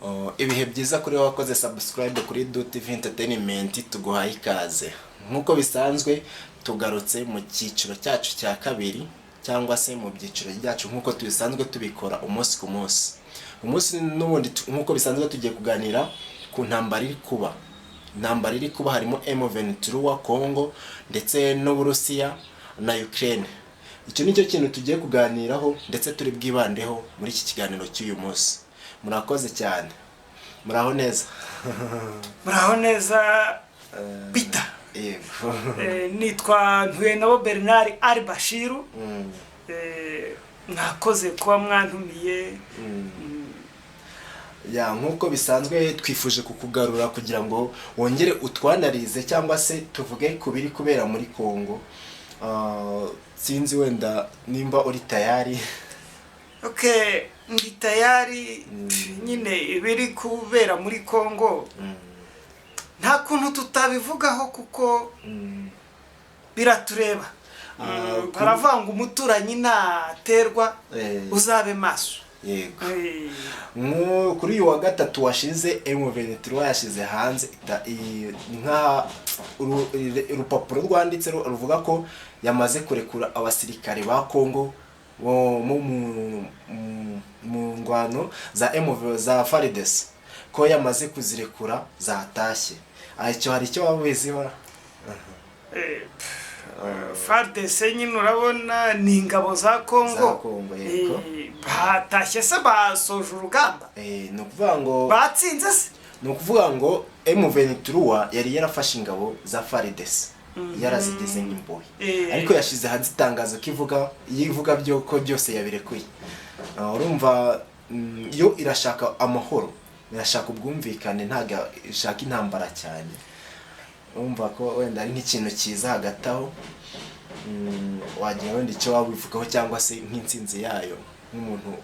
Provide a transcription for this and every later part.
Oh, ibihe byiza kuri wowe wakoze subscribe kuri Du TV Entertainment, tuguhaye ikaze. Nk'uko bisanzwe, tugarutse mu cyiciro cyacu cya kabiri cyangwa se mu byiciro byacu nk'uko tubisanzwe tubikora umunsi ku munsi. Umunsi n'ubundi nk'uko bisanzwe tugiye kuganira ku ntambara iri kuba. Intambara iri kuba harimo M23 Congo ndetse n'Uburusiya na Ukraine. Icyo nicyo kintu tugiye kuganiraho ndetse turi bwibandeho muri iki kiganiro cy'uyu munsi. Murakoze cyane. Muraho neza? Muraho neza, Peter. Yego. Nitwa Ntuyenabo Bernard Ali Bashiru. Mwakoze kuba mwantumiye. Ya, nk'uko bisanzwe twifuje kukugarura kugira ngo wongere utwanarize cyangwa se tuvuge ku biri kubera muri Congo. Sinzi wenda nimba uri tayari. Okay, ndi tayari nyine. Ibiri kubera muri Congo nta kuntu tutabivugaho kuko biratureba. Baravuga ngo umuturanyi naterwa uzabe maso. Yego. Kuri uyu wa gatatu washize, M23 yashize hanze nka urupapuro rwanditse ruvuga ko yamaze kurekura abasirikare ba Congo bo mu ngwano za M za FARDC, ko yamaze kuzirekura zatashye. Icyo hari icyo waba ubiziho? FARDC nyine urabona ni ingabo za Congo. Za Congo, yego. Batashye se basoje urugamba? Ni ukuvuga ngo Batsinze se? Ni ukuvuga ngo M23 yari yarafashe ingabo za FARDC yarazigize nk'imbohe, ariko yashize hanze itangazo ko ivuga yivuga byo ko byose yabirekuye. Urumva yo irashaka amahoro, irashaka ubwumvikane, ntabwo ishaka intambara cyane. Urumva ko wenda ari nk'ikintu cyiza hagati aho. Wagira wenda icyo waba ubivugaho cyangwa se nk'intsinzi yayo nk'umuntu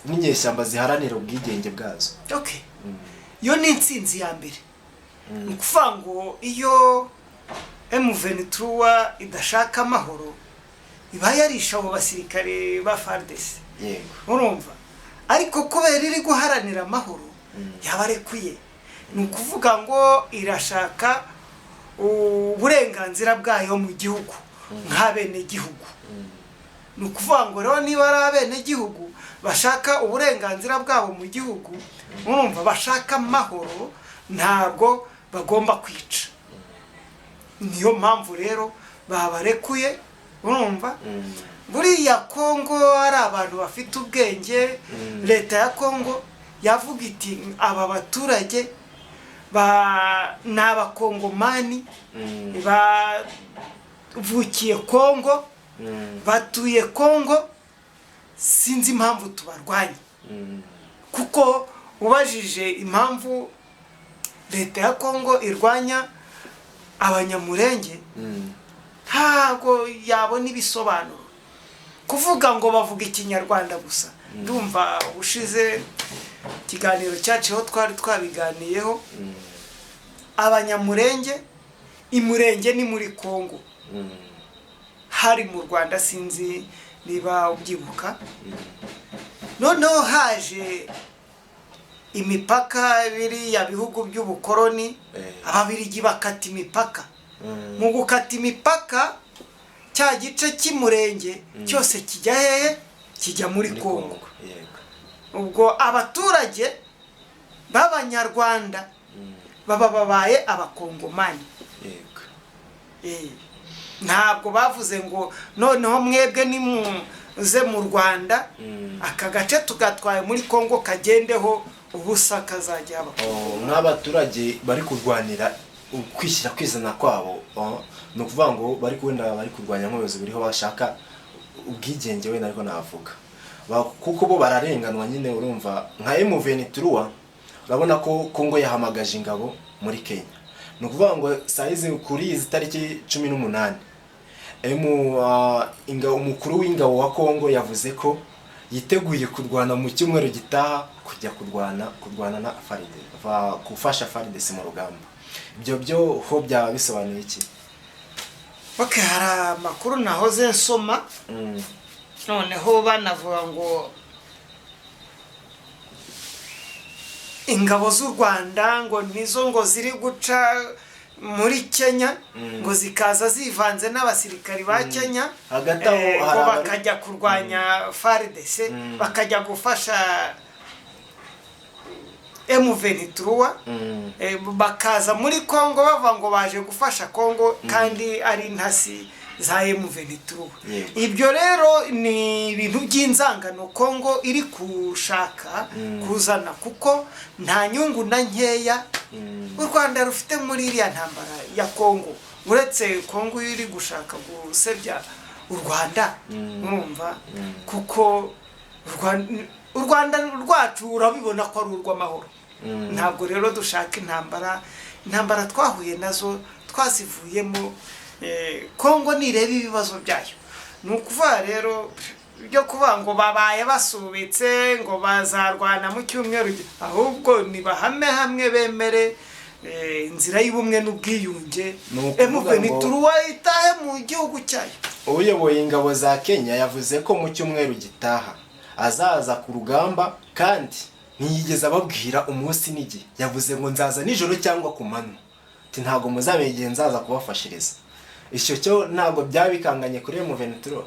nk'inyeshyamba ziharanira ubwigenge bwazo. Okay, iyo ni intsinzi ya mbere. Ni ukuvuga ngo iyo M23 idashaka amahoro iba yarishe abo basirikare ba FARDC. Urumva, ariko kubera iri guharanira amahoro yabarekuye. Ni ukuvuga ngo irashaka uburenganzira bwayo mu gihugu nk'abenegihugu. Ni ukuvuga ngo rero niba ari abenegihugu bashaka uburenganzira bwabo mu gihugu, urumva bashaka amahoro, ntabwo bagomba kwica. Niyo mpamvu rero babarekuye. Urumva buriya Kongo hari abantu bafite ubwenge. Leta ya Kongo yavuga iti aba baturage ba ni Abakongomani, bavukiye Kongo, batuye Kongo, sinzi impamvu tubarwanya. Kuko ubajije impamvu leta ya Kongo irwanya Abanyamurenge, ntabwo yabona ibisobanuro. Kuvuga ngo bavuga Ikinyarwanda gusa, ndumva ushize ikiganiro cyacu aho twari twabiganiyeho. Abanyamurenge, Imurenge ni muri Kongo, hari mu Rwanda, sinzi niba ubyibuka. Noneho haje imipaka, biriya bihugu by'ubukoroni, Ababirigi bakata imipaka. Mu gukata imipaka, cya gice cy'Umurenge cyose kijya hehe? Kijya muri Muri Kongo. Kongo, yego. Ubwo abaturage b'Abanyarwanda baba babaye Abakongomani. Ntabwo bavuze ngo noneho mwebwe nimuze mu Rwanda, aka gace tugatwaye muri Kongo kagendeho ubusa, kazajya aba. Oh, nk'abaturage bari kurwanira ukwishyira kwizana kwabo, oh, ni ukuvuga ngo bari wenda bari kurwanya nk'ubuyobozi buriho, bashaka ubwigenge wenda, ariko navuga kuko bo bararenganwa nyine. Urumva nka M23, urabona ko Kongo yahamagaje ingabo muri Kenya. Ni ukuvuga ngo saa izi, kuri izi tariki 18, umukuru w'ingabo wa Kongo yavuze ko yiteguye kurwana mu cyumweru gitaha, kujya kurwana na FARDC, gufasha FARDC mu rugamba. Ibyo byo ho byaba bisobanuye iki? Okay, hari amakuru nahoze nsoma, noneho banavuga ngo Ingabo z'u Rwanda ngo nizo ngo ziri guca muri Kenya, ngo zikaza zivanze n'abasirikari ba Kenya. Hagati aho ngo hari bakajya kurwanya FARDC, bakajya gufasha M23, bakaza muri Congo bava ngo baje gufasha Congo kandi ari intasi za M23. Ibyo rero ni ibintu by'inzangano Congo iri gushaka kuzana, kuko nta nyungu na nkeya u Rwanda rufite muri iriya ntambara ya Congo, uretse Congo iri gushaka gusebya u Rwanda. Urumva, kuko u Rwanda rwacu urabibona ko ari urw'amahoro. Ntabwo rero dushaka intambara. Intambara twahuye nazo twazivuyemo. Kongo nireba ibibazo byayo. Ni ukuvuga rero byo kuvuga ngo babaye basubitse ngo bazarwana mu cyumweru, ahubwo nibahame hamwe bemere inzira y'ubumwe n'ubwiyunge. Ni ukuvuga M23 itahe mu gihugu cyayo. Uyoboye ingabo za Kenya yavuze ko mu cyumweru gitaha azaza ku rugamba, kandi ntiyigeze ababwira umunsi n'igihe. Yavuze ngo nzaza nijoro cyangwa ku manywa, ati ntabwo muzamenya igihe nzaza kubafashiriza. Icyo cyo ntabwo byaba bikanganye kuri M23?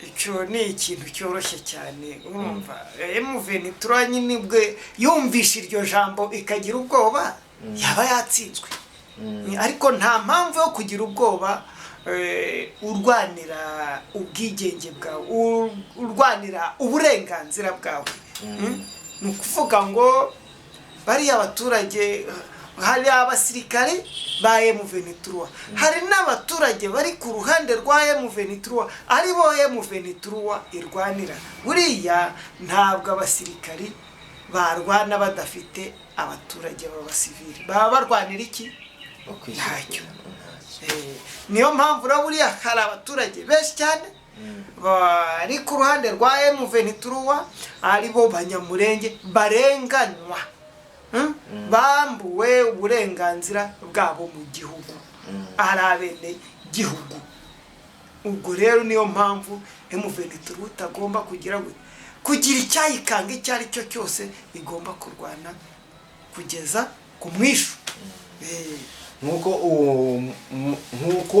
Icyo ni ikintu cyoroshye cyane. Urumva, M23 nyine ubwe yumvishe iryo jambo ikagira ubwoba, yaba yatsinzwe. Ariko nta mpamvu yo kugira ubwoba urwanira ubwigenge bwawe, urwanira uburenganzira bwawe. Ni ukuvuga ngo bariya baturage, hari abasirikare ba M23, hari n'abaturage bari ku ruhande rwa M23, ari bo M23 irwanira. Buriya ntabwo abasirikari barwana badafite abaturage b'abasivili. Baba barwanira iki? Ntacyo. Niyo mpamvu rero buriya hari abaturage benshi cyane bari ku ruhande rwa M23, ari bo Banyamurenge barenganywa, Bambuwe uburenganzira bwabo mu gihugu, ari abene gihugu. Ubwo rero niyo mpamvu M23 itagomba kugira kugira icyayikanga icyo ari cyo cyose, igomba kurwana kugeza ku mwisho. Nk'uko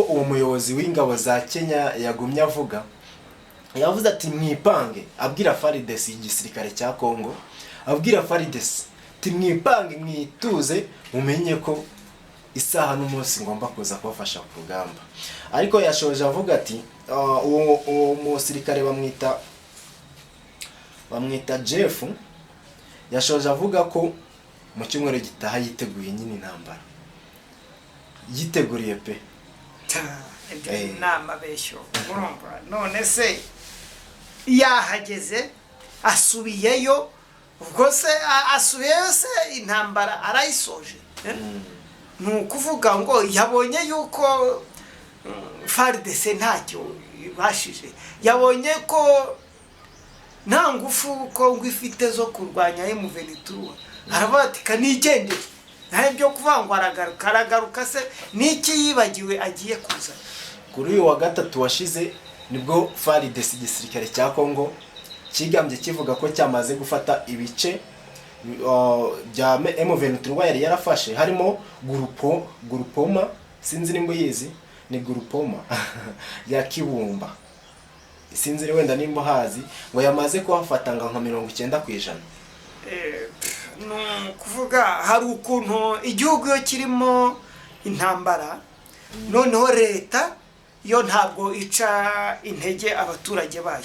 uwo muyobozi w'ingabo za Kenya yagumye avuga, yavuze ati mwipange, abwira FARDC, igisirikare cya Congo, abwira FARDC ati mwipange, mwituze, mumenye ko isaha n'umunsi ngomba kuza kubafasha ku rugamba. Ariko yashoje avuga ati uwo musirikare bamwita Jeff, yashoje avuga ko mu cyumweru gitaha yiteguye nyine intambara, yiteguriye pe. Ibyo ni amabeshyo. Urumva, none se yahageze asubiyeyo, ubwo se asubiyeyo se intambara arayisoje? Ni ukuvuga ngo yabonye yuko FARDC ntacyo ibashije, yabonye ko nta ngufu Kongo ifite zo kurwanya M23, aravuga ati kanigendere. Nta byo kuvuga ngo aragaruka. Aragaruka se niki yibagiwe agiye kuzana? Kuri uyu wa gatatu washize nibwo FARDC, igisirikare cya Congo, kigambye kivuga ko cyamaze gufata ibice bya M23 yari yarafashe, harimo Gurupoma, sinzi nimba uyizi, ni Gurupoma ya Kibumba, sinzi wenda nimba uhazi, ngo yamaze kuhafata ngo nka 90%. Ni ukuvuga hari ukuntu igihugu iyo kirimo intambara, noneho leta yo ntabwo ica intege abaturage bayo.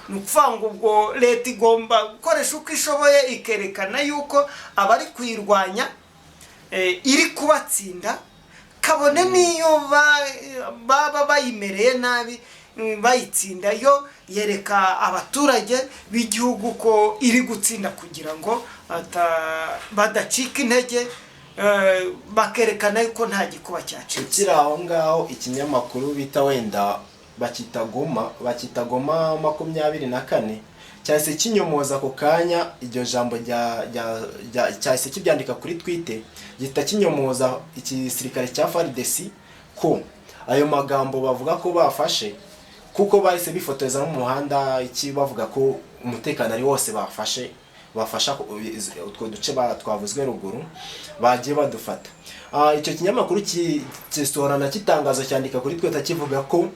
Ni ukuvuga ngo ubwo leta igomba gukoresha uko ishoboye ikerekana yuko abari kuyirwanya iri kubatsinda, kabone n'iyo baba bayimereye nabi, bayitsinda. Yo yereka abaturage b'igihugu ko iri gutsinda kugira ngo badacika intege, bakerekana yuko nta gikuba cyacitse. Ukiri aho ngaho, ikinyamakuru bita wenda bakita Goma 24 cyahise kinyomoza ako kanya iryo jambo cyahise kibyandika kuri Twitter, gihita kinyomoza igisirikare cya FARDC ko ayo magambo bavuga ko bafashe, kuko bahise bifotoreza no mu muhanda iki bavuga ko umutekano ari wose bafashe. bafasha utwo duce twavuzwe ruguru bagiye badufata. Icyo kinyamakuru gisohora kitangazo cyandika kuri Twitter kivuga ko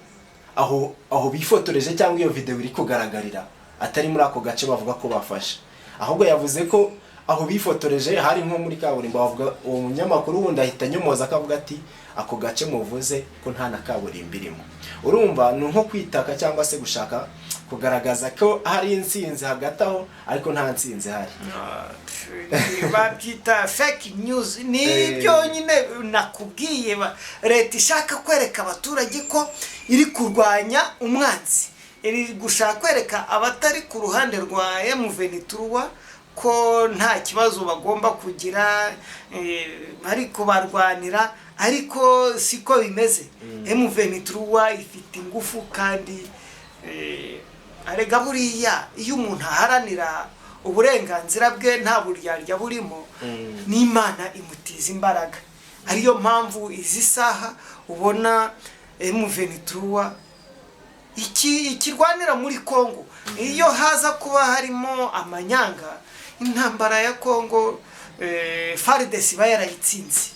aho bifotoreje cyangwa iyo video iri kugaragarira atari muri ako gace bavuga ko bafashe, ahubwo yavuze ko aho bifotoreje hari nko muri kaburimbo. Bavuga uwo munyamakuru wundi ahita anyomoza akavuga ati ako gace muvuze ko nta na kaburimbo irimo. Urumva ni nko kwitaka cyangwa se gushaka kugaragaza ko hari intsinzi hagati aho, ariko nta ntsinzi ihari. Babyita fake news. Ni byo nyine nakubwiye, leta ishaka kwereka abaturage ko iri kurwanya umwanzi, iri gushaka kwereka abatari ku ruhande rwa M23 ko nta kibazo bagomba kugira, bari kubarwanira, ariko siko bimeze. M23 ifite ingufu kandi arega buriya iyo umuntu aharanira uburenganzira bwe nta buryarya burimo, n'Imana imutiza imbaraga. Ariyo mpamvu izi saha ubona M23 iki ikirwanira muri Kongo. Iyo haza kuba harimo amanyanga, intambara ya Kongo FARDC iba yarayitsinze.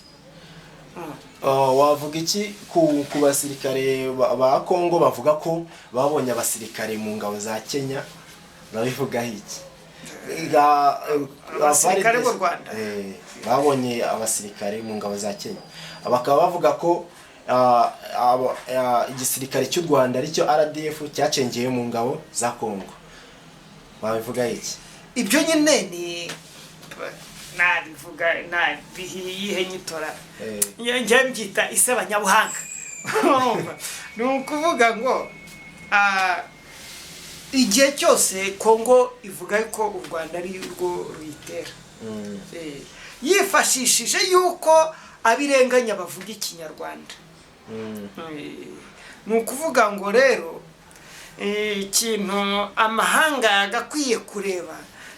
Wavuga iki ku basirikare ba Kongo bavuga ko babonye abasirikare mu ngabo za Kenya? Babivugaho iki? Abasirikare b'u Rwanda? Babonye abasirikare mu ngabo za Kenya, bakaba bavuga ko igisirikare cy'u Rwanda aricyo RDF cyacengeye mu ngabo za Kongo. Babivugaho iki? Ibyo nyine ni nabivuga nabihiye nyitora, njye mbyita isebanyabuhanga. Ni ukuvuga ngo igihe cyose Kongo ivuga ko u Rwanda ari rwo ruyitera, yifashishije yuko abirenganya bavuga ikinyarwanda. Ni ukuvuga ngo rero ikintu amahanga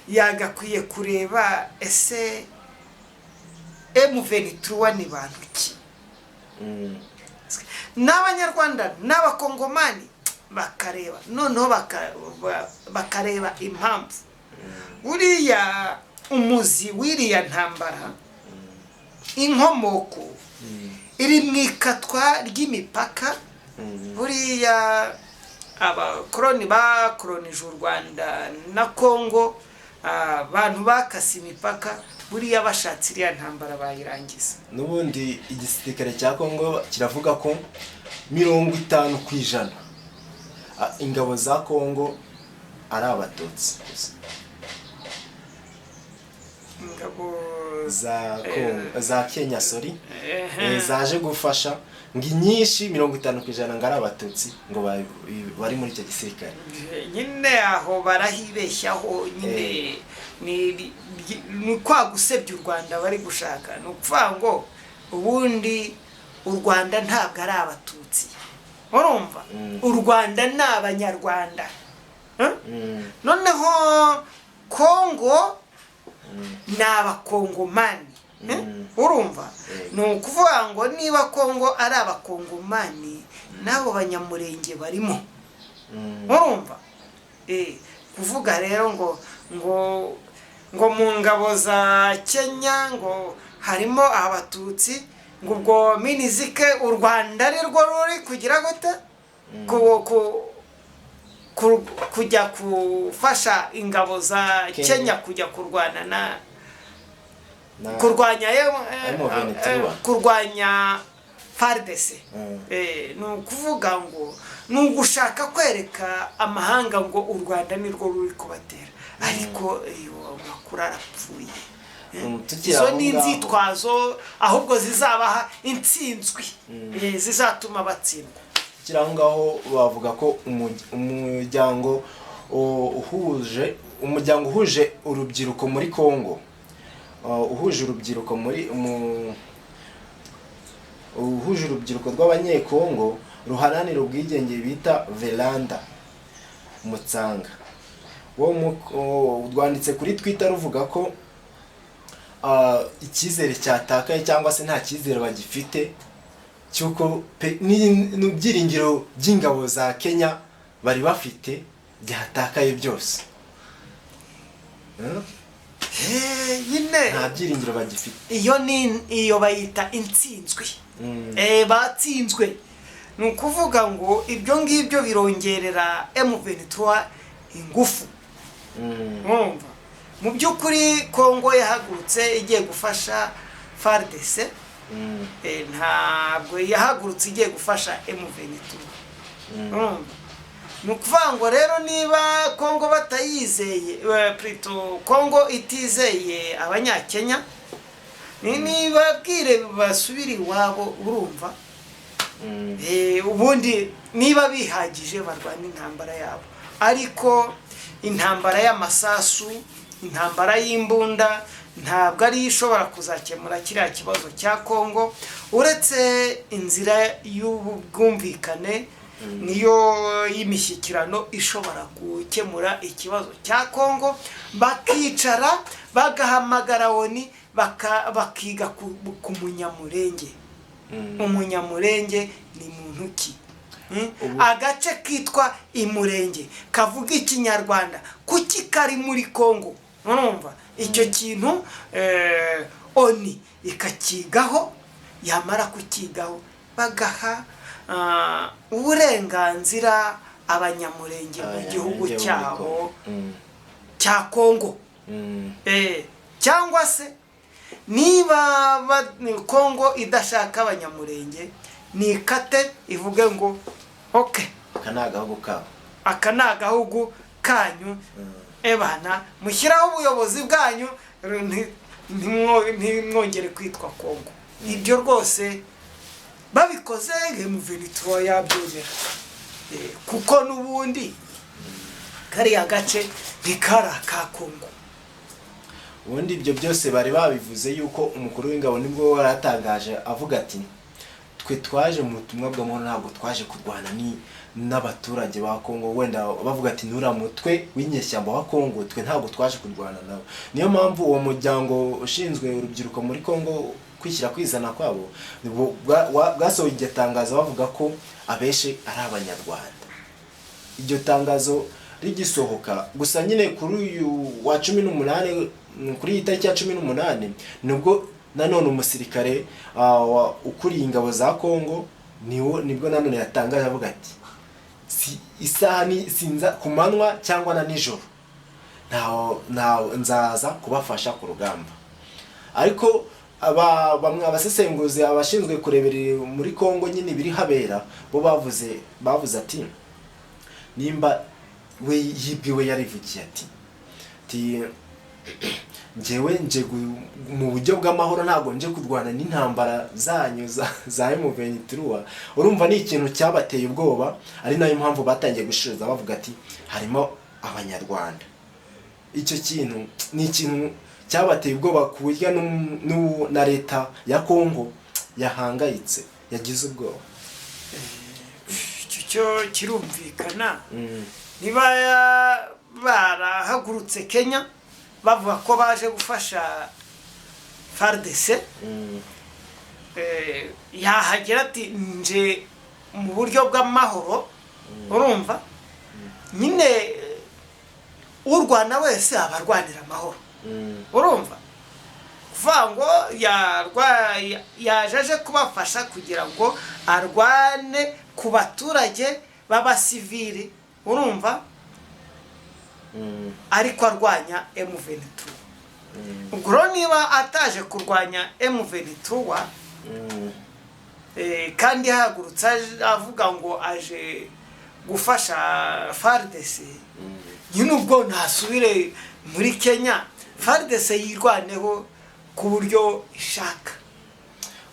yagakwiye kureba ese M23 ni bantu ki? N'abanyarwanda n'abakongomani bakareba, noneho bakareba impamvu buriya umuzi w'iriya ntambara, inkomoko iri mu ikatwa ry'imipaka. Buriya abakoroni bakoronije u Rwanda na Kongo, abantu bakase imipaka, buriya bashatse iriya ntambara bayirangiza. N'ubundi igisirikare cya Kongo kiravuga ko 50% ingabo za Kongo ari abatutsi gusa. Ingabo Za Kongo, za Kenya, sorry. Zaje gufasha ngo inyinshi 50% ngo ari abatutsi ngo bari muri icyo gisirikare. Nyine aho barahibeshyaho nyine, ni kwa gusebya u Rwanda bari gushaka. Ni ukuvuga ngo ubundi u Rwanda ntabwo ari abatutsi, urumva? U Rwanda ni abanyarwanda. Eh? Noneho Kongo ni abakongomani. Eh? Urumva? Ni ukuvuga ngo niba Kongo ari abakongomani, n'abo banyamurenge barimo. Urumva, kuvuga rero ngo mu ngabo za Kenya ngo harimo abatutsi, ngo ubwo minizike u Rwanda ari rwo ruri kugira gute kujya gufasha ingabo za Kenya. Kenya kujya kurwana na kurwanya M23. Kurwanya FARDC. Ni ukuvuga ngo ni ugushaka kwereka amahanga ngo u Rwanda ni rwo ruri kubatera, ariko iyo makuru arapfuye. Tukiri Izo aho ni ngaho. inzitwazo ahubwo zizabaha intsinzwi, zizatuma batsindwa. Tukiri aho ngaho, bavuga ko umuryango uhuje urubyiruko muri Congo, uhuje urubyiruko muri mu uhuje urubyiruko rw'abanyekongo ruharanira ubwigenge bita Veranda Mutsanga, wo rwanditse kuri Twitter ruvuga ko icyizere cyatakaye cyangwa se nta cyizere bagifite cy'uko n'ibyiringiro by'ingabo za Kenya bari bafite byatakaye byose. Nta byiringiro bagifite. Iyo ni iyo bayita intsinzwi. Batsinzwe, ni ukuvuga ngo ibyo ngibyo birongerera M23 ingufu. Mwumva, mu by'ukuri Kongo yahagurutse igiye gufasha FARDC, ntabwo yahagurutse igiye gufasha M23. Urumva, ni ukuvuga ngo rero niba Kongo batayizeye, plutôt Kongo itizeye Abanyakenya, nibabwire basubire iwabo, urumva. Ubundi niba bihagije barwana intambara yabo, ariko intambara y'amasasu, intambara y'imbunda ntabwo ariyo ishobora kuzakemura kiriya kibazo cya Kongo, uretse inzira y'ubwumvikane, niyo y'imishyikirano ishobora gukemura ikibazo cya Kongo, bakicara bagahamagara ONU, bakiga ku Munyamurenge. Umunyamurenge ni muntu ki? Agace kitwa Imurenge kavuga Ikinyarwanda, kuki kari muri Kongo? Urumva, icyo kintu ONU ikakigaho, yamara kukigaho bagaha uburenganzira Abanyamurenge mu gihugu Abanyamurenge bo muri cyabo Kongo. Cya Kongo. Cyangwa se niba Kongo idashaka Abanyamurenge, nikate ivuge ngo ok. Aka ni agahugu kabo. Aka ni agahugu kanyu, ebana mushyiraho ubuyobozi bwanyu, ntimwongere kwitwa Kongo. Ibyo rwose babikoze M23 yabyemera, kuko n'ubundi kariya gace ntikari aka Kongo. Ubundi ibyo byose bari babivuze yuko umukuru w'ingabo nibwo waratangaje avuga ati: "Twe twaje mu butumwa bw'amahoro, ntabwo twaje kurwana ni n'abaturage ba Kongo." Wenda bavuga ati: "Nuriya mutwe w'inyeshyamba wa Kongo, twe ntabwo twaje kurwana nabo." Niyo mpamvu uwo muryango ushinzwe urubyiruko muri Kongo kwishyira kwizana kwabo bwasohoye iryo tangazo bavuga ko abenshi ari Abanyarwanda. Iryo tangazo rigisohoka gusa nyine kuri uyu wa 18, kuri iyi tariki ya 18, nibwo nanone umusirikare ukuriye ingabo za Kongo nibwo nanone yatangaje avuga ati: "Si isaha ni sinza ku manywa cyangwa na nijoro, ntaho nzaza kubafasha ku rugamba." Ariko aba bamwe abasesenguzi, abashinzwe kurebera muri Kongo nyine ibiri habera, bo bavuze ati nimba we yibwiwe, yarivugiye ati: "Njyewe nje mu buryo bw'amahoro, ntabwo nje kurwana n'intambara zanyu za M23." Urumva ni ikintu cyabateye ubwoba, ari nayo mpamvu batangiye gushishoza bavuga ati harimo Abanyarwanda. Icyo kintu ni ikintu cyabateye ubwoba ku buryo na leta ya Kongo yahangayitse, yagize ubwoba. Icyo cyo kirumvikana. Niba barahagurutse Kenya bavuga ko baje gufasha FARDC, yahagera ati: "Nje mu buryo bw'amahoro." Urumva nyine, urwana wese aba arwanira amahoro. Urumva, kuvuga ngo yaje aje kubafasha kugira ngo arwane ku baturage b'abasivili, urumva, ariko arwanya M23. Ubwo rero niba ataje kurwanya M23, kandi yahagurutse avuga ngo aje gufasha FARDC, nyine ubwo ntasubire muri Kenya, FARDC yirwaneho ku buryo ishaka.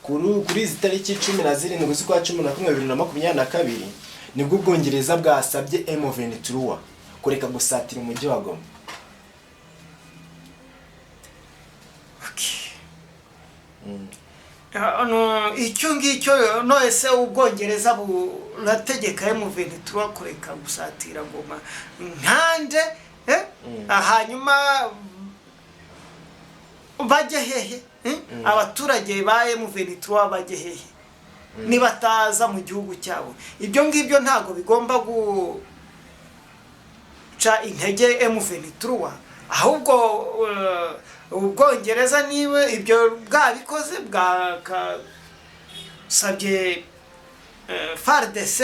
Kuri izi tariki 17 z'ukwa 11 2022, nibwo Ubwongereza bwasabye M23 kureka gusatira umujyi wa Goma. Okay. No, icyo ngicyo none Ubwongereza burategeka M23 kureka gusatira Goma nkande, eh? Hanyuma bajye hehe, eh? Abaturage ba M23 bajye hehe nibataza mu gihugu cyabo? Ibyo ngibyo ntabwo bigomba guca intege M23. Ahubwo Ubwongereza niba ibyo bwabikoze, bwakasabye FARDC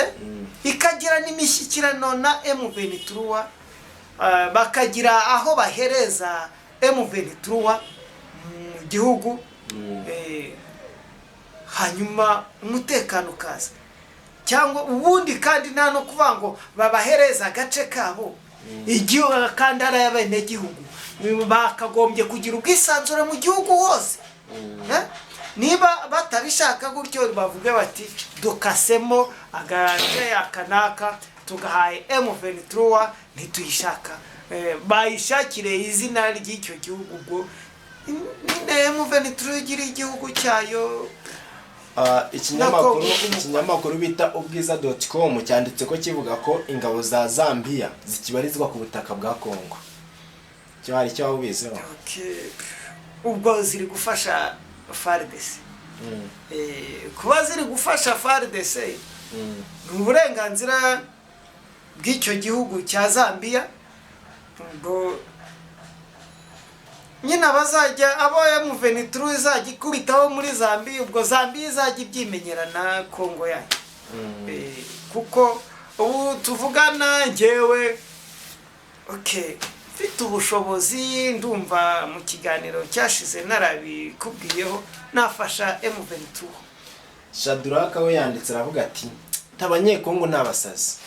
ikagira n'imishyikirano na M23, bakagira aho bahereza M23 mu gihugu, hanyuma umutekano ukaza. Cyangwa ubundi kandi nta no kuvuga ngo babahereza agace kabo, igihugu kandi ari ay'abenegihugu, bakagombye kugira ubwisanzure mu gihugu hose. Eh? Niba batabishaka gutyo, bavuge bati dukasemo agace aka n'aka, tugahaye M23, ntituyishaka. Bayishakire izina ry'icyo gihugu, ubwo nyine M23 igira igihugu cyayo. Ikinyamakuru Nako- ikinyamakuru bita ubwiza.com cyanditse ko kivuga ko ingabo za Zambia zikibarizwa ku butaka bwa Congo. Cyo hari icyo waba ubiziho? Okay. Ubwo ziri gufasha FARDC. Kuba ziri gufasha FARDC ni uburenganzira bw'icyo gihugu cya Zambia. Ubwo nyine abazajya abo M23 izajya ikubitaho muri Zambia, ubwo Zambia izajya ibyimenyera na Congo yayo. Kuko ubu tuvugana njyewe, okay, mfite ubushobozi, ndumva mu kiganiro cyashize narabikubwiyeho, nafasha M23. Shadraka we yanditse aravuga ati abanyekongo ni abasazi,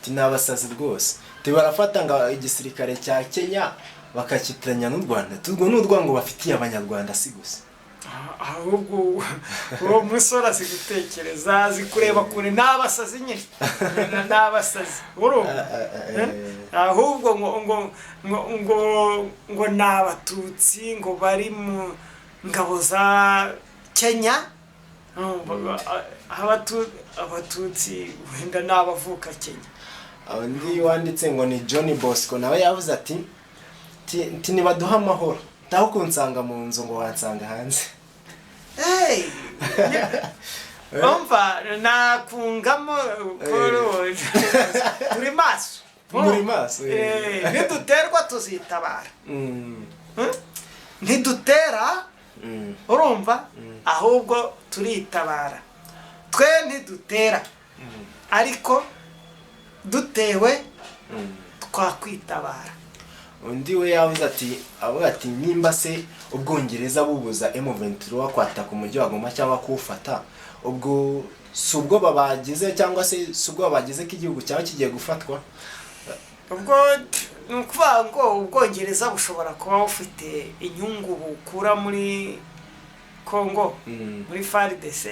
ati ni abasazi rwose, ati barafata ngo igisirikare cya Kenya bakakitiranya n'u Rwanda, urwo ni urwango bafitiye Abanyarwanda si gusa. Ahubwo uwo musore azi gutekereza, azi kureba kure. Ni abasazi nyine, ni abasazi, urumva? Ahubwo ngo ni Abatutsi ngo bari mu ngabo za Kenya. Abatutsi wenda ni abavuka Kenya. Undi wanditse ngo ni John Bosco, nawe yavuze ati ti nibaduha amahoro, taho kunsanga mu nzu ngo wansanga hanze. Hey! Umva, nakungamo kuri turi maso. Muri maso, eh. Niduterwa tuzitabara. Ntidutera, urumva, ahubwo turitabara. Twe ntidutera, ariko dutewe twakwitabara. Undi we yavuze ati, avuga ati nimba se Ubwongereza bubuza M23 kwataka umujyi wa Goma cyangwa kuwufata, ubwo si ubwo babagize, cyangwa se si ubwo babagize ko igihugu cyaba kigiye gufatwa? Ubwo ni ukuvuga ngo Ubwongereza bushobora kuba bufite inyungu bukura muri Congo, muri FARDC,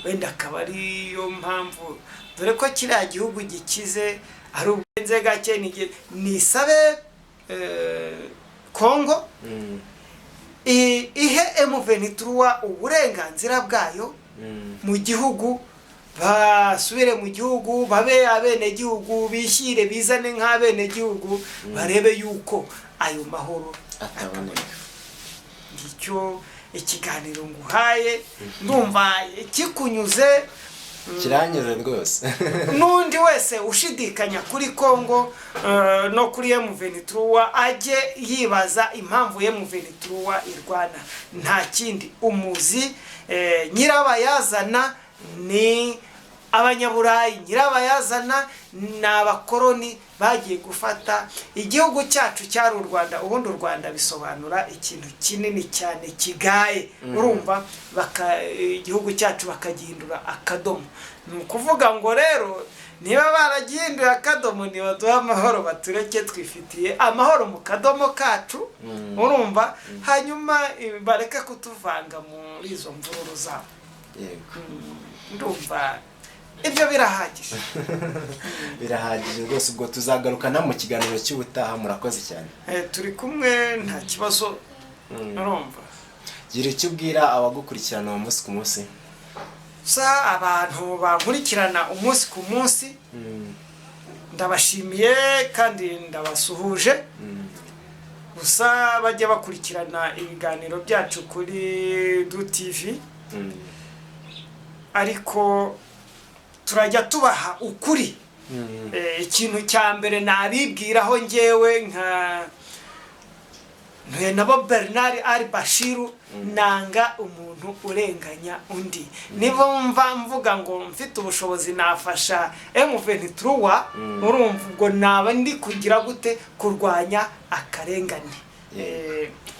wenda akaba ariyo mpamvu, dore ko kiriya gihugu gikize, ari ubwenze gake. Nisabe Congo ihe M23 uburenganzira bwayo mu gihugu, basubire mu gihugu, babe abenegihugu, bishyire bizane nk'abenegihugu, barebe yuko ayo mahoro ataboneka. Ngicyo ikiganiro nguhaye, ndumva kikunyuze. Kiranyuze rwose. N'undi wese ushidikanya kuri Congo no kuri M23 ajye yibaza impamvu M23 irwana. Nta kindi, umuzi nyirabayazana ni Abanyaburayi, nyirabayazana ni abakoroni bagiye gufata igihugu cyacu cyari u Rwanda. Ubundi u Rwanda bisobanura ikintu kinini cyane kigaye, urumva, baka igihugu cyacu bakagihindura akadomo. Ni ukuvuga ngo rero niba baragihinduye akadomo, nibaduhe amahoro, batureke twifitiye amahoro mu kadomo kacu, urumva, hanyuma bareke kutuvanga muri izo mvururu zabo. Ndumva ibyo birahagije. Birahagije rwose. Ubwo tuzagarukana mu kiganiro cy'ubutaha. Murakoze cyane. Turi kumwe, nta kibazo, urumva. Gira icyo ubwira abagukurikirana uwo munsi ku munsi. Sa abantu bankurikirana umunsi ku munsi, ndabashimiye kandi ndabasuhuje. Gusa bajya bakurikirana ibiganiro byacu kuri Du TV, ariko turajya tubaha ukuri. Ikintu cya mbere nabibwiraho ngewe nka Ntuye nabo Bernard Ali Bashiru. Nanga umuntu urenganya undi. Niba mva mvuga ngo mfite ubushobozi nafasha M23, urumva ubwo naba ndi kugira gute? Kurwanya akarengane.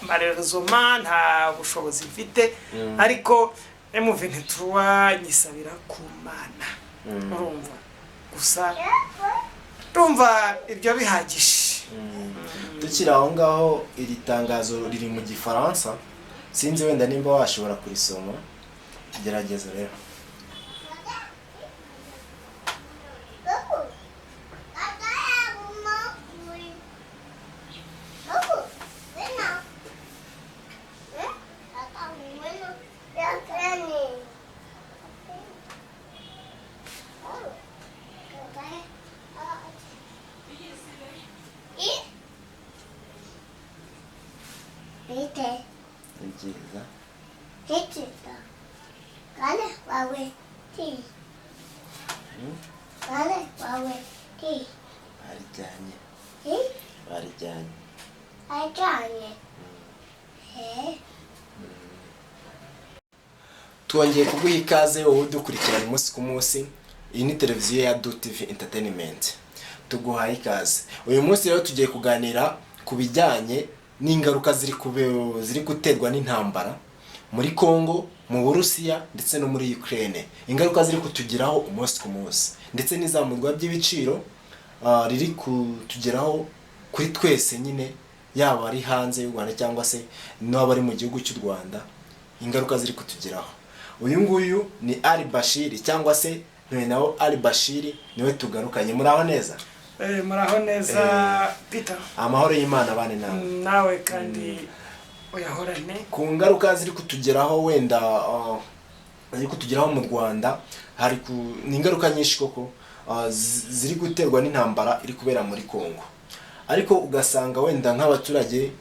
Malheureusement nta bushobozi mfite, ariko M23 nyisabira ku Mana. Urumva gusa, ndumva ibyo bihagije. Tukiri aho ngaho, iri tangazo riri mu Gifaransa, sinzi wenda nimba washobora kurisoma, gerageza rero. Ni byiza. Barijyanye, barijyanye. Twongeye kuguha ikaze wowe udukurikirana umunsi ku munsi. Iyi ni televiziyo ya Du TV Entertainment, tuguhaye ikaze. Uyu munsi rero tugiye kuganira ku bijyanye n'ingaruka ziri guterwa n'intambara muri Congo, mu Burusiya ndetse no muri Ukraine, ingaruka ziri kutugeraho umunsi ku munsi, ndetse n'izamurwa by'ibiciro riri kutugeraho kuri twese nyine, yaba ari hanze y'u Rwanda cyangwa se n'abari mu gihugu cy'u Rwanda, ingaruka ziri kutugeraho. Uyu nguyu ni Ali Bashiri cyangwa se nawe Ali Bashiri, niwe tugarukanye. Muraho neza? Muraho neza, Peter. Amahoro y'Imana abane nawe. Nawe kandi uyahorane. Ku ngaruka ziri kutugeraho wenda ziri kutugeraho mu Rwanda, hari ni ingaruka nyinshi koko ziri guterwa n'intambara iri kubera muri Congo, ariko ugasanga wenda nk'abaturage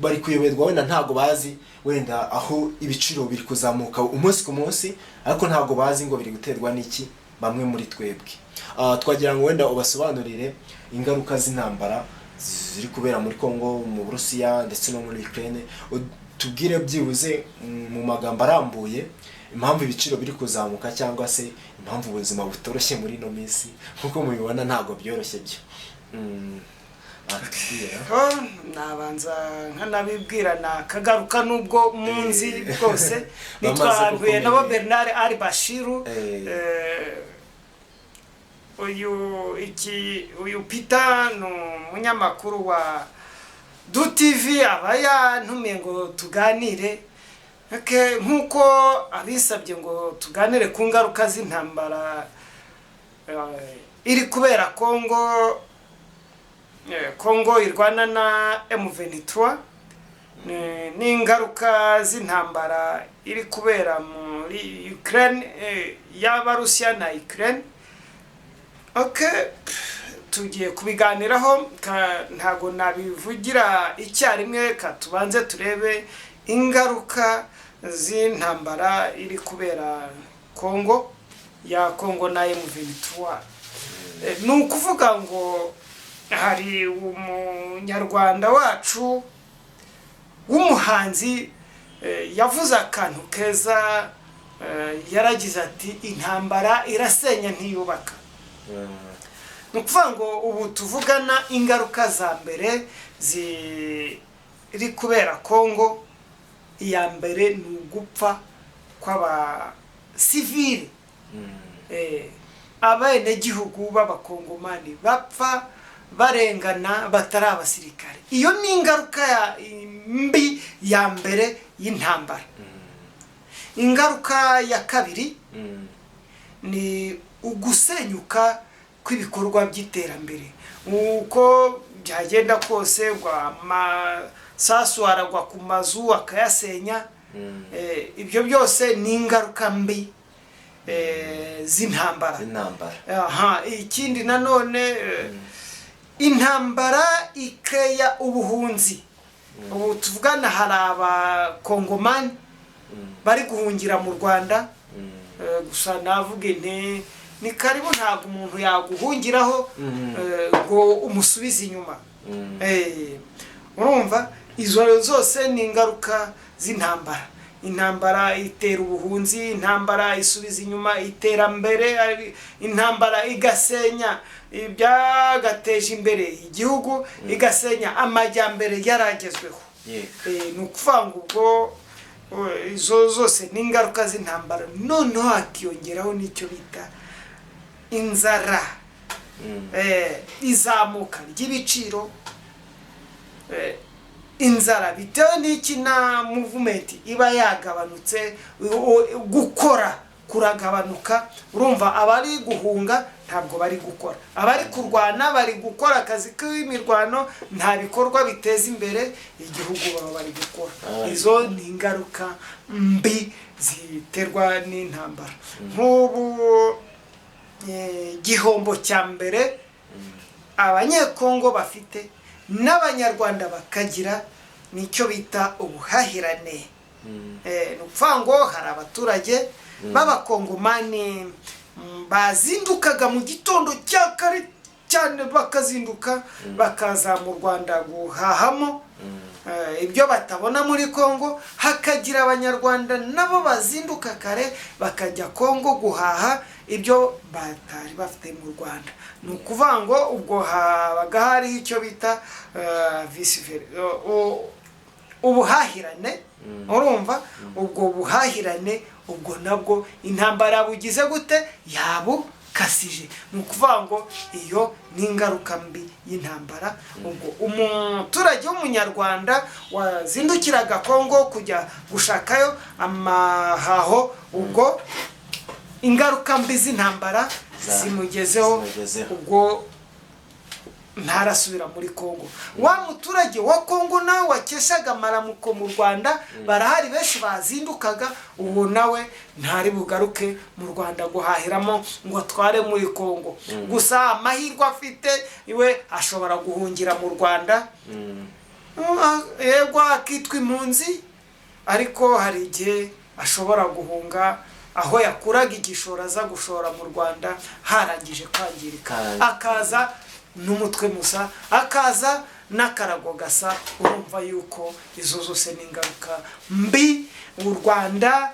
bari kuyoberwa, wenda ntabwo bazi wenda aho ibiciro biri kuzamuka umunsi ku munsi, ariko ntabwo bazi ngo biri guterwa n'iki. Bamwe muri twebwe twagira ngo wenda ubasobanurire ingaruka z'intambara ziri kubera muri Congo, mu Burusiya ndetse no muri Ukraine, tubwire byibuze mu magambo arambuye impamvu ibiciro biri kuzamuka cyangwa se impamvu ubuzima butoroshye muri ino minsi. Nk'uko mubibona ntabwo byoroshye byo. Watubwira? Oh, nabanza nkanabibwira nakagaruka nubwo munzi rwose. Bamaze Nitwa Ntuye nabo kukumenya. Bernard Ali Bashiru. Uyu Peter ni umunyamakuru wa Du TV, aba yantumiye ngo tuganire. Okay, nk'uko abisabye ngo tuganire ku ngaruka z'intambara iri kubera Congo, Congo irwana na M23, n'ingaruka z'intambara iri kubera muri Ukraine, y'Abarusiya na Ukraine. Okay, tugiye kubiganiraho, ntago nabivugira icyarimwe, ka tubanze turebe ingaruka z'intambara iri kubera Congo, ya Congo na M23. Ni ukuvuga ngo hari umunyarwanda wacu w'umuhanzi yavuze akantu keza, yaragize ati: "Intambara irasenya ntiyubaka." Ni ukuvuga ngo ubu tuvugana ingaruka za mbere ziri kubera Congo, iya mbere ni ugupfa kw'abasivili, abenegihugu b'abakongomani bapfa barengana batari abasirikare. Iyo ni ingaruka mbi ya mbere y'intambara. Ingaruka ya kabiri ni ugusenyuka kw'ibikorwa by'iterambere. Uko byagenda kose ngo amasasu aragwa ku mazu akayasenya, ibyo byose ni ingaruka mbi z'intambara. Z'intambara. Aha, ikindi nanone, intambara ikeya ubuhunzi. Ubu tuvugana hari abakongomani bari guhungira mu Rwanda. Gusa navuga nti ni karibu, ntabwo umuntu yaguhungiraho ngo umusubize inyuma. Urumva Izo zose ni ingaruka z'intambara. Intambara itera ubuhunzi, intambara isubiza inyuma iterambere, intambara igasenya ibyagateje imbere igihugu, igasenya amajyambere yaragezweho. Ni ukuvuga ngo ubwo izo zose ni ingaruka z'intambara. Noneho hakiyongeraho n'icyo bita inzara, izamuka ry'ibiciro, inzara bitewe n'iki? Na movement iba yagabanutse, gukora kuragabanuka. Urumva abari guhunga ntabwo bari gukora, abari kurwana bari gukora akazi k'imirwano, nta bikorwa biteza imbere igihugu baba bari gukora. Izo ni ingaruka mbi ziterwa n'intambara. Nk'ubu igihombo cya mbere Abanyekongo bafite n'Abanyarwanda bakagira nicyo bita ubuhahirane. Ni ukuvuga ngo hari abaturage b'Abakongomani bazindukaga mu gitondo cya kare cyane, bakazinduka bakaza mu Rwanda guhahamo ibyo batabona muri Kongo, hakagira Abanyarwanda nabo bazinduka kare bakajya Kongo guhaha ibyo batari bafite mu Rwanda. Ni ukuvuga ngo ubwo habaga hariho icyo bita vice ubuhahirane. Urumva ubwo buhahirane, ubwo nabwo intambara bugize gute? Yabukasije. Ni ukuvuga ngo iyo ni ingaruka mbi y'intambara. Ubwo umuturage w'Umunyarwanda wazindukiraga Kongo kujya gushakayo amahaho, ubwo ingaruka mbi z'intambara zimugezeho. Zimugezeho. Ubwo ntarasubira muri Kongo. Wa muturage wa Kongo nawe wakeshaga amaramuko mu Rwanda, barahari benshi bazindukaga, ubu nawe ntari bugaruke mu Rwanda guhahiramo ngo atware muri Kongo. Gusa amahirwe afite, iwe ashobora guhungira mu Rwanda, yego akitwa impunzi, ariko hari igihe ashobora guhunga aho yakuraga igishoro aza gushora mu Rwanda harangije kwangirika, akaza n'umutwe musa, akaza n'akarago gasa. Urumva yuko izo zose ni ingaruka mbi u Rwanda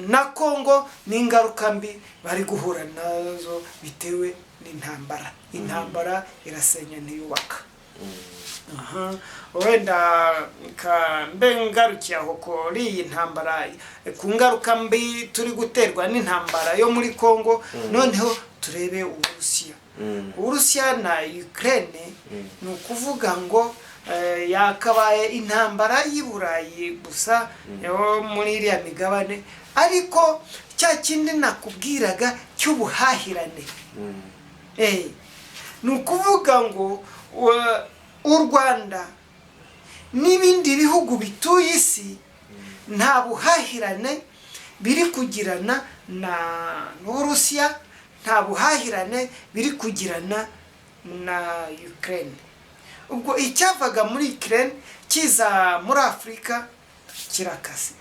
na Kongo, ni ingaruka mbi bari guhura nazo bitewe n'intambara. Intambara irasenya, ntiyubaka. Aha, wenda mbe ngarukiye aho kuri iyi ntambara, ku ngaruka mbi turi guterwa n'intambara yo muri Kongo. Noneho turebe Uburusiya. Uburusiya na Ukraine, ni ukuvuga ngo yakabaye intambara y'i Burayi gusa, yo muri iriya migabane, ariko cya kindi nakubwiraga cy'ubuhahirane, ni ukuvuga ngo u Rwanda n'ibindi bihugu bituye isi nta buhahirane biri kugirana na n'Uburusiya, nta buhahirane biri kugirana na Ukraine. Ubwo icyavaga muri Ukraine kiza muri Afurika kirakase,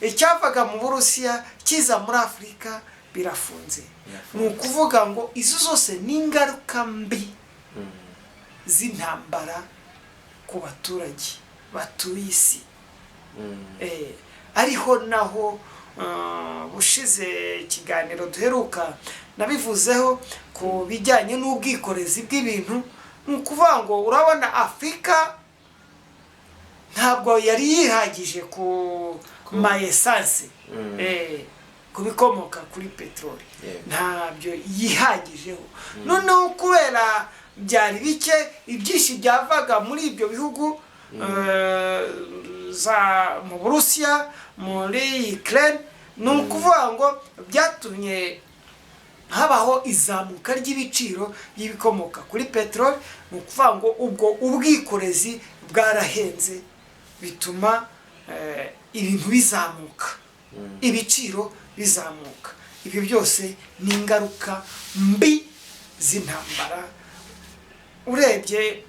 icyavaga mu Burusiya kiza muri Afurika birafunze. Ni ukuvuga ngo izo zose ni ingaruka mbi z'intambara ku baturage batuye isi. Ariho naho bushize ikiganiro duheruka nabivuzeho ku bijyanye n'ubwikorezi bw'ibintu. Ni ukuvuga ngo urabona Afurika ntabwo yari yihagije ku ma essence, ku bikomoka kuri peteroli, ntabyo yihagijeho. Noneho kubera byari bike, ibyinshi byavaga muri ibyo bihugu, za mu Burusiya, muri Ukraine, ni ukuvuga ngo byatumye habaho izamuka ry'ibiciro by'ibikomoka kuri peteroli. Ni ukuvuga ngo ubwo ubwikorezi bwarahenze, bituma ibintu bizamuka, ibiciro bizamuka. Ibyo byose ni ingaruka mbi z'intambara. Urebye,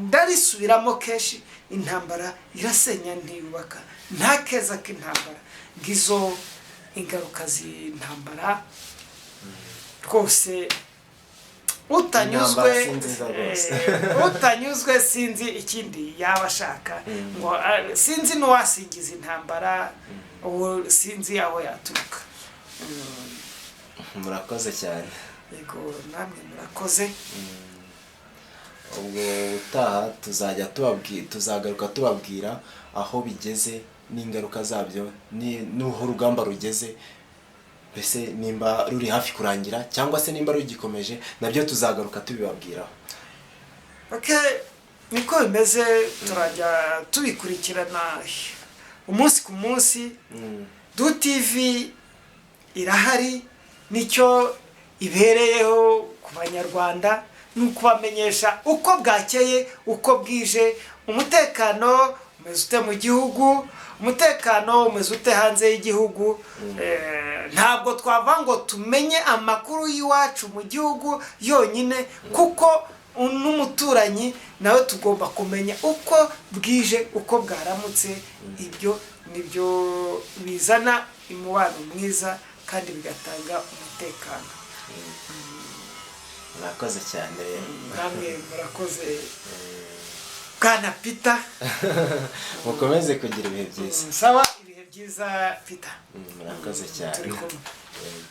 ndarisubiramo kenshi, intambara irasenya ntiyubaka, nta keza k'intambara. Ngizo ingaruka z'intambara rwose. Utanyuzwe, Intambara si nziza rwose. Utanyuzwe sinzi ikindi yaba ashaka ngo sinzi n'uwasingiza intambara ubu, sinzi aho yaturuka. Murakoze cyane. Yego, namwe murakoze. Ubwo utaha tuzajya tubabwira, tuzagaruka tubabwira aho bigeze n'ingaruka zabyo, n'aho urugamba rugeze, mbese nimba ruri hafi kurangira cyangwa se nimba rugikomeje, nabyo tuzagaruka tubibabwiraho. Okay, niko bimeze, turajya tubikurikirana umunsi ku munsi. Du TV irahari, nicyo ibereyeho ku Banyarwanda, ni ukubamenyesha uko bwakeye, uko bwije, umutekano umeze ute mu gihugu, umutekano umeze ute hanze y'igihugu. Ntabwo twava ngo tumenye amakuru y'iwacu mu gihugu yonyine, kuko n'umuturanyi nawe tugomba kumenya uko bwije, uko bwaramutse. Ibyo nibyo bizana umubano mwiza kandi bigatanga umutekano. Murakoze cyane rero. Namwe murakoze, bwana Peter. Mukomeze kugira ibihe byiza. Sawa, ibihe byiza, Peter. Murakoze cyane. Turi kumwe. Yego.